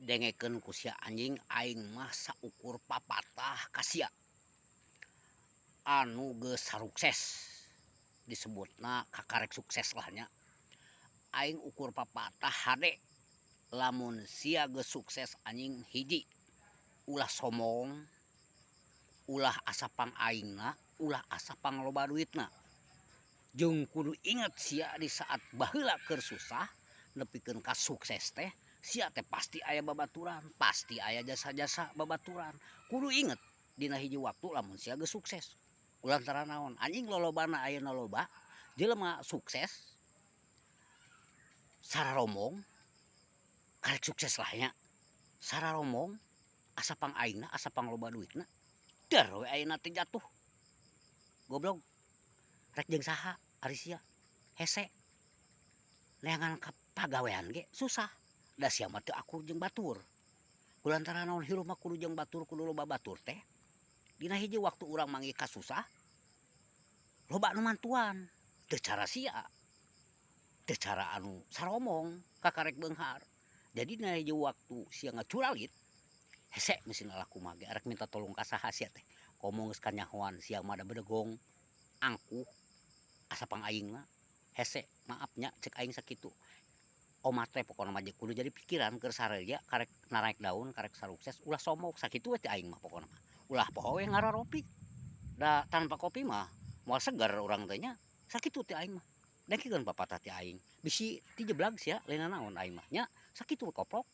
Dengekeun ku sia anjing aing mah saukur papatah ka sia anu geus sarukses disebutna kakarek sukses lah nya aing ukur papatah hade lamun sia geus sukses anjing hiji ulah sombong ulah asa pangaingna ulah asa pangloba duitna jeung kudu inget sia di saat baheula keur susah nepikeun ka sukses teh sia teh pasti aya babaturan pasti aya jasa-jasa babaturan kudu inget dina hiji waktu lamun sia geus sukses. Kulantaran naon anjing lolobana ayeuna loba jelema sukses sararombong karek sukses lah nya sararombong asa pangaingna asa pangloba duitna dar we ayeuna teh jatuh goblog rek jeung saha ari sia hese neangan ka pagawean ge susah da sia mah teu akur jeung batur kulantaran naon hirup mah kudu jeung batur kudu loba batur teh. Dina hiji waktu urang manggih kasusah loba anu mantuan teu cara sia teu cara anu saromong kakarek beunghar jadi dina hiji waktu sia ngacuralit hese mesin laku mah ge arek minta tolong ka saha sia teh komo geus kanyahoan sia mah da bedegong angkuh asa pangaingna hese maaf nya cek aing sakitu. Omat teh pokona mah kudu jadi pikiran keur sarerea karek naraek daun karek sarukses ulah sombong sakitu we ti aing mah pokona mah ulah poho we ngararopi da tanpa kopi mah moal seger urang teh nya sakitu ti aing mah dengkeun papatah ti aing bisi tijeblag sia lain nanaon aing mah nya sakitu we koplok.